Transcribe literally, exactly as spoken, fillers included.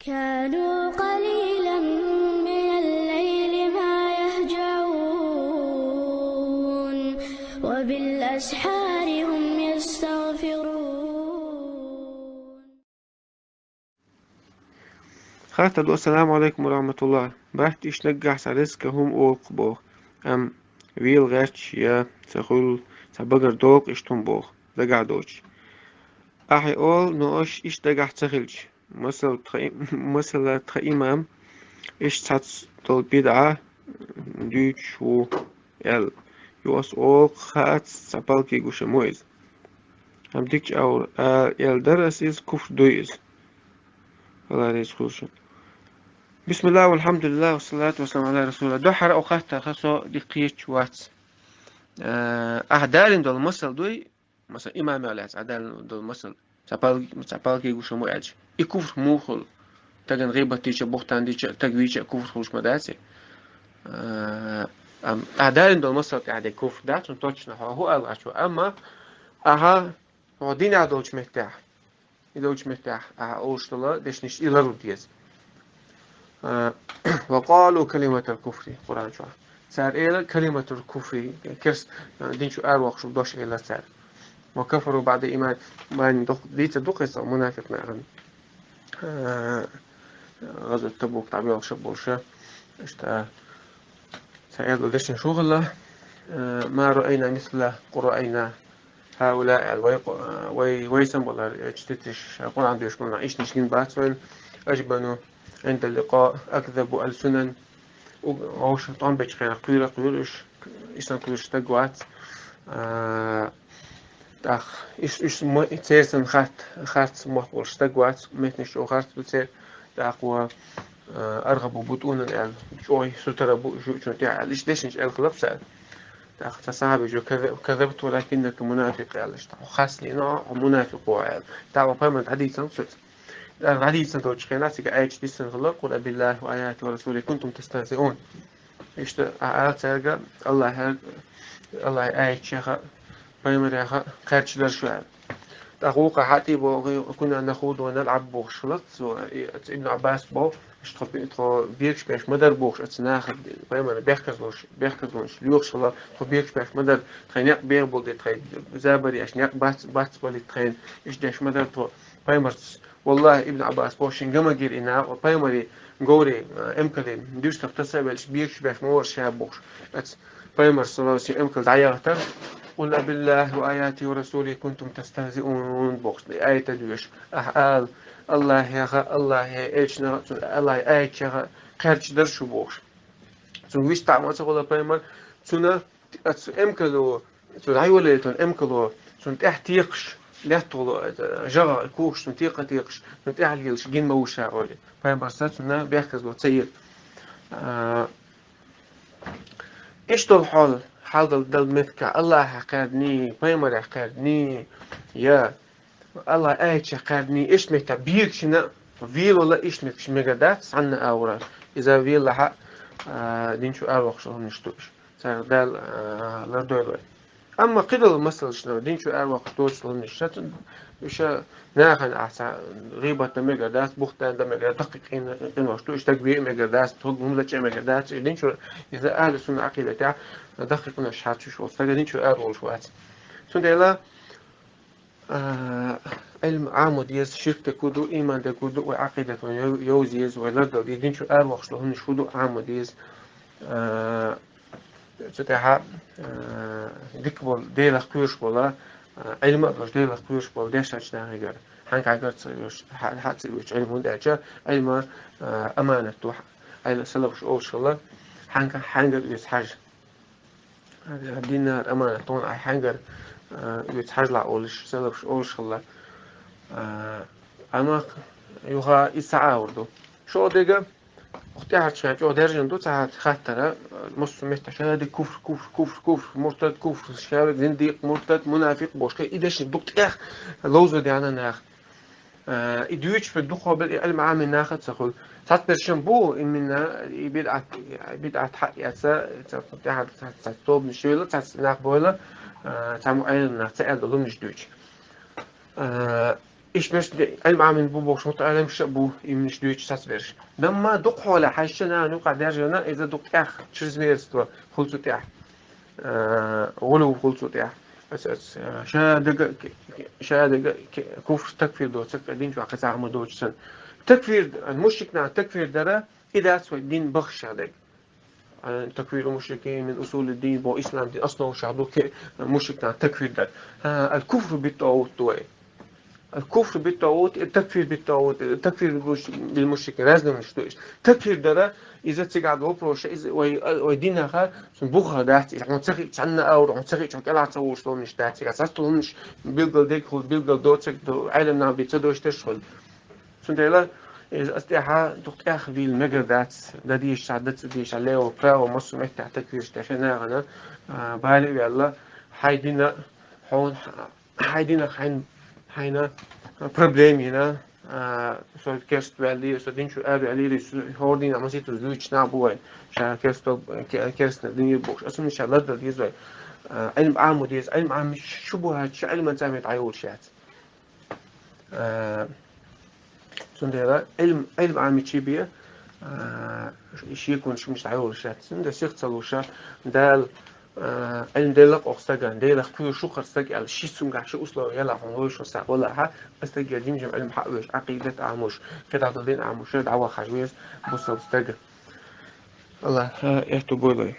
كانوا قليلا من الليل ما يهجعون وبالأسحار هم يستغفرون. Хаттар ду: «Ассаламу алейкум ва рахматуллах. Барт иш наггахь са ризкъа хӀума олкху боху, ам вел гӀерташ я ца хуьлу, ца багар долкъу иш хӀума боху, дагахь доцуш. Ахье олу, но аш иш дагахь ца хилча, масал тха, масала тха имам иш цхьацца долу бидӀа дуьйцуш ву аьлла. Ю ас олу хаац, цхьа палкий гуша мо иза. Амма дикачу аура аьлла дара ас иза, куфр дуй иза. Алла реза хуьлу шуна. Бисмилла, валхьамдулилла, вассалату вассаламу ала расулилла». Дуьххьара оха хаттарха со дика кхеташ вац. Э, ахьа далина долу масал дуй, масал, имамех лаьцна ахьа далина долу масал. Цхьа пал-, цхьа палкий гуша мо аьлча. И куфр муха хуьлу? Тагана гӀийбат дийча, бухтан дийча, таг вийча куфр хуьлуш ма дац и. Э, ам-, ахьа далина долу масал тӀехь де куфр дац, хӀун точно хьо хӀу аьлла гӀачо. Амма ахьа хьо динехь долчу меттехь, и долчу меттехь ахьа олуш долу дешнаш и лару деза. А, «Ва къалу калиматал куфри», Къуръан чохь. Цара эла калиматал куфри, керс, а, дин чу аравоккхуш дош эла цара. «Ва кафару баъда иман», иман дох-, дийца дукха эца мунафикъ нахана. А, гӀазот Табук дӀабоьлхуша болуша. Иштта, ца аьлла дешнаш хӀу хилла, а, «Ма раайна мисла къураайна хаула», аьлла, вай, вай, вай санна балар, э, чтитиш, Къуръан доьшуш болу нах ишниш гина бац вайн, «Ажбану гӀинда ликъа, акзабу алсунан». У-, вовша тӀом бечу хенахь кхуьйра, кхуьйра уьш, иштан кхуьйра стаг вац. А, тӀаккха иш, иш ма-, церан харц, харц мотт болуш стаг вац, меттанаш чӀогӀа харц ду церан. ТӀаккха ва, а, «Аргъабу бутунан» аьлла, чӀогӀа сутара бу жуьгтичунна тӀехь аьлла, иштта дешнаш аьлла хилла цара. ТӀаккха цхьа сахьабичо: «Каза-, казабта, валакиннака мунафикъ», аьлла иштта. «Хьо хасна йина, хьо мунафикъ ву», аьлла. ТӀаккха пайхамар дӀадийцина цуьнца. ТӀаккха дӀадийцина долчу хенахь цига аяташ диссина хилла: «Къул абиллахи ва аятихи ва расулихи кунтум тастахзиун». Иштта а аьлла цаьрга: «Аллахьа, Аллахьан аятеха, пайхамареха кхаьрдаш дара шу», аьлла. ТӀаккха вукхо хьатӀе боху: «Кунна нахуду ва налӀабу», бохуш хилла цо, и, Ибн Ӏаббас боху, иштта тхо, тхо бегаш беш ма дара бохуш, оцу нахана, пайхамарна бехказлуш, бехказлуш лоьхуш хилла, тхо бегаш беш ма дара, тхайн некъ беха болу де, тхайн забар еш, некъ бац, бац балийта тхайна, иштта деш ма дара тхо. Пайхамарца, валлахӀи, Ибн Ӏаббас боху, шен ган ма гира и нах, пайхамаре говре, а, эмкале дуьстах таса а велча, бегаш беш ма вара ша бохуш. Оцу пайхамар, саллаллаху алейхи ва саллям, эмкал дӀаяхийтар: «Къул абиллахи ва аятихи ва расулихи кунтум тастахзиун», бохуш, и аят доьшуш. Ахьа ала: «Аллахьеха, Аллахье элчанеха, цу Аллахьан аятеха кхаьрдаш дара шу», бохуш. Цунна вист таӀа ма ца хуьлу пайхамар, цунна оцу эмкало, цу дӀайолаелла эмкало, цунна тӀехь текхаш, лаьттахула, это, жагӀа, кухаш цунна текха-текхаш, цунна тӀехь лелаш гина ма ву ша, олий. Пайхамарца цунна бехказло ца йира. А, иштта долу хьал, хьал дала, дала меттиг, Аллахьах кхаьрдний, пайхамарах кхаьрдний, я Аллахьан аятех кхаьрдний, иштта меттехь бегашна велавала, иштта меттигаш мегар дац, цхьанна агӀора. Иза велахьа, а, дин чу аравоккхуш хӀуманаш ду уьш. Царах Дала, а, лардойла вай. Амма кхидолу масалашна, дин чу аравоккхуш доцу хӀуманаш, ша цу-, уьш нахана ахьа ца гӀийбат дан мегар дац, бухтан дан мегар дац, даккхий къин-, къинош ду, уьш дагаве а мегар дац, тхуг хӀума лачкъа а мегар дац, уьш дин чу, иза ахьлу сунна Ӏакъидатехь даккхий къинош хьарчош волу стаг дин чу араволуш вац. Цундела, А, Ӏилма Ӏамо деза, ширк дерг хӀун ду, иман дерг хӀун ду, вай Ӏакъидат вайн йов-, йовза еза, вай лардала деза, дин чу аравоккхуш долу хӀуманаш хӀун ду, Ӏамо деза. А, цу тӀаьхьа, а, дика болу, Делах кхоьруш болу, а, Ӏилма а долуш, Делах кхоьруш болу дешначу нахе гара. Хьанга хьаьнгара ца оьшу, хьа-, хьа ца оьшу Ӏилма, хӀунда аьлча Ӏилма, а, аманат ду, Ӏилма салафаш олуш хилла, хьанга, хьаьнгара оьцу хьажа. Динар аманат тхуна, ахь хьаьнгара, а, оьцу хьажалахь олуш, салафаш олуш хилла. А, амма юха иза ца Ӏаур ду. ШолгӀа дерг, оха тӀаьхьарчу хенахь чӀогӀа даьржина ду цхьа хаттар, массо а меттехь ша дерг куфр, куфр, куфр, куфр, муртад, куфр, ша дерг зиндикъ, муртад, мунафикъ бохуш, и дешнаш дукха тӀех ловзо деана нах. Э, и дуьйцуш бен дукхахбелла и Ӏилма Ӏамийна нах а ца хуьлу. Цхьацберш бу, именно и бидӀат, бидӀат хьаэца, цхьа, цхьа, цхьа, цхьа тобанаш йойла, цхьацца нах бойла, э, цхьа муӀаййан нах ца аьлла долу хӀуманаш дуьйцу. Э, Ишмеш Ӏилма Ӏамин бу бохуш мутаӀалимаш а бу, имниш дуьйцуш сацаберш. Дамма дукха хьолахь хьаьжча нана юкъахь даьржина, иза дукха тӀех чрезмерство хуьлу цу тӀехь. Э, гӀулув хуьлу цу тӀехь. Ас, ас, э, ша дага, ша дага куфр, такфир доцург, дин чохь кхин цхьа хӀума доцуш санна. Такфир, мушрикна такфир дара, и дац вай дин бахша дерг. Э, такфиру мушрикин мин усулид-дин, бо ислам дин основа ша ду ке мушрикна такфир дара. Э, аль-куфру бит-тагӀут ду вай. Аль-куфру бит-тагӀут, э, такфир бит-тагӀут, э, такфир бил муш-, бил мушрикин, разный муш ду иш. Такфир дара, иза цигахь ду вопрос, иза вай, э, вай динаха, цун буха дац, иза хьуна ца хи-, цхьанна аура, хьуна ца хи-, хьуна кӀелахь ца вуш ломниш дац, цхьа ца ломниш билгал дерг хуьлу, билгал доцург ду, Ӏелам нах бен ца дош дерш хуьлу. Цундела иза ас тӀехьа дукха тӀех вийла мегар дац, дан дийша, дан ца дийша, лево, право, массо меттехь такфираш тӀе хи нахана, а, бали а ваьлла, хьайн дина, хьуна, хьайн дина, хьайн, хьайна, а, проблема йина, а, со керст ваьлли, со дин чу ара ваьлли, со хӀора дина масийтуз дуьйцуш нах бу вай, ша керсто-, ке-, керстна дин бохуш, аса ша лардан деза вай. А, Ӏилма Ӏамо деза, Ӏилма Ӏамича шу бу хьаьжча, Ӏилман цӀа мета Ӏайолуш яц. Э, цундела Ӏилм-, Ӏилма Ӏамичи бен, э, шеконаш мича дӀайолуш яц. Цундела сих ца луша, Дала, э, Ӏилма делла оха стагана, Делах кхоьруш ву хӀара стаг аьлла, ши цуьнгахь ши условие ялахь хьуна вовшашна схьа валахьа, аса стаге жим-жим Ӏилма хьаъ веш, Ӏакъидат Ӏамош, кхидӀа долу дин Ӏамош, дӀавахьаш веза бусалба стаг. Аллах, э, эхь ду бойла вай.